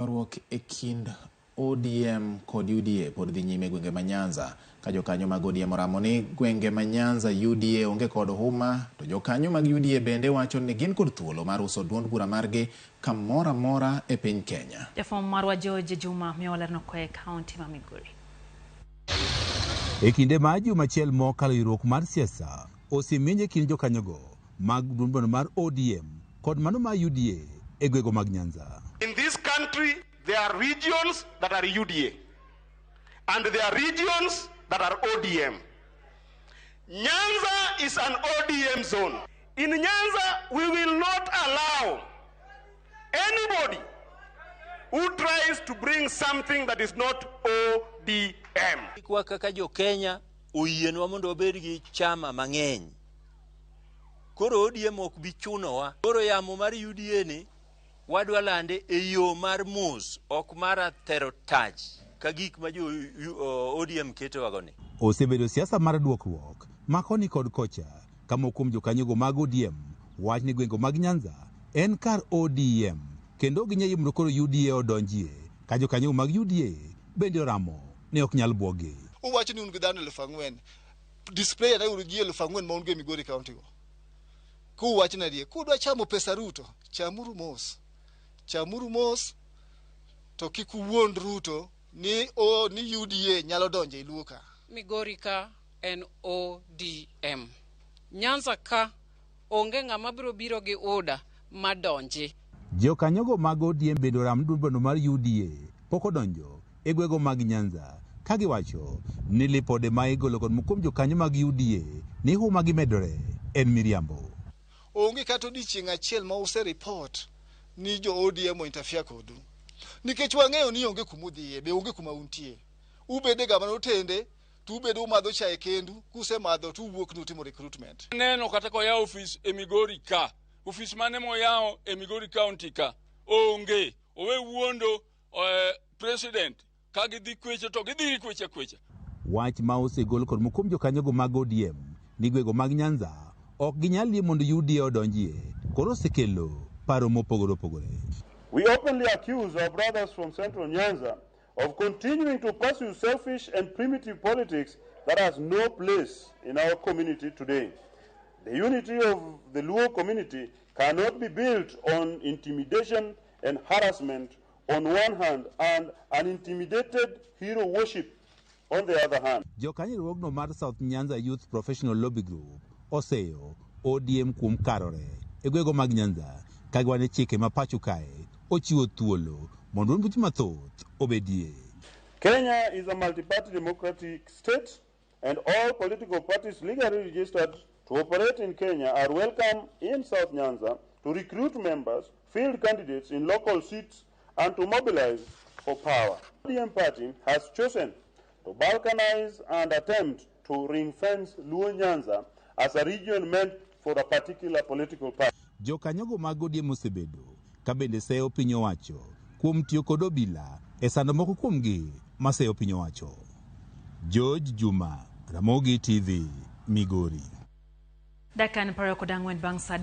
Ywaruok e kind ODM kod UDA pod dhi nyime e gwenge ma Nyanza ka jokanyo mag ODM oramo ni gwenge ma Nyanza UDA onge kod huma to jokanyo mag UDA bende wacho ni gin kod thuolo mar uso duond bura margi kamoro amora e piny Kenya. Jafwambo marwa George Juma miyowa lerno koa e kaunti ma Migori. E kinde ma juma achiel mokalo ywaruok mar siasa osemeny e kind jokanyogo mag duond burano mar ODM kod mano mar UDA e gwego mag Nyanza. In this country, there are regions that are UDA and there are regions that are ODM. Nyanza is an ODM zone. In Nyanza, we will not allow anybody who tries to bring something that is not ODM. Kwa kaka jo Kenya oyienwa mondo wabed gi chama mang'eny. Koro ODM ok bi chunowa. Koro yamo mar UDA ni wadwa lande e yo mar mos, ok mar athero tach ka gik ma jo ODM ketowago ni. Osebedo siasa mar duokruok ma koni kod kocha ka moko kuom jokanyogo mag ODM wach ni gwenge mag Nyanza en kar ODM kendo ok ginyal yie mondo koro UDA odonjie ka jokanyogo mag UDA bende oramo ni ok nyal bwoggi. Uwacho ni un gi dhano 4,000. Display ane uru ji 4,000 ma un go e Migori County go. Kuwacho nadier, kudwa chamo pesa Ruto, chamuru mos. Chamuru mos to kik uwuond Ruto ni, o, ni UDA nyalo donjo e Luo ka. Migori ka en ODM. Nyanza ka onge ng'ama biro biro gi UDA madonji. Jokanyogo mag ODM bende oram duond burano mar UDA pok odonjo e gwego mag Nyanza ka giwacho ni lipode ma igolo kod moko kuom jokanyo mag UDA ni huma gimedore en miriambo. Onge kata odiechieng' achiel ma use report ni jo ODM o interfere kodu. Nikech wang'eyo ni onge kuma udhiye, be onge kuma untie. Ubede ga mana otende, to ubedo umadho chae kendu, kusemadho to uwuok ni utimo recruitment. Neno kata koyawo ofis e Migori ka, ofis mane moyawo e Migori County ka, onge. Owe wuondo president ka gidhi kwecho to gidhi kwecha kwecha. Wach ma osegol kod moko kuom jokanyogo mag ODM ni gwego mag Nyanza ok ginyal yie mondo UDA odonjie koro osekelo paro mopogore opogore. We openly accuse our brothers from Central Nyanza of continuing to pursue selfish and primitive politics that has no place in our community today. The unity of the Luo community cannot be built on intimidation and harassment on one hand and an intimidated hero worship on the other hand. Jokanyo riwruogno mar South Nyanza Youth Professional Lobby Group oseyo ODM kuom karore e gwego mag Nyanza ka giwacho ni chike ma pacho kae ochiwo thuolo mondo duond buche mathoth obedie. Kenya is a multi-party democratic state and all political parties legally registered to operate in Kenya are welcome in South Nyanza to recruit members, field candidates in local seats and to mobilize for power. The ODM party has chosen to balkanize and attempt to ring-fence Luo Nyanza as a region meant for a particular political party. Jokanyogo mag ODM osebedo ka bende seyo piny owacho kuom tiyo kod obila e sando moko kuomgi maseyo piny owacho. George Juma, Ramogi TV, Migori. Dakika en 24 bang' saa 3.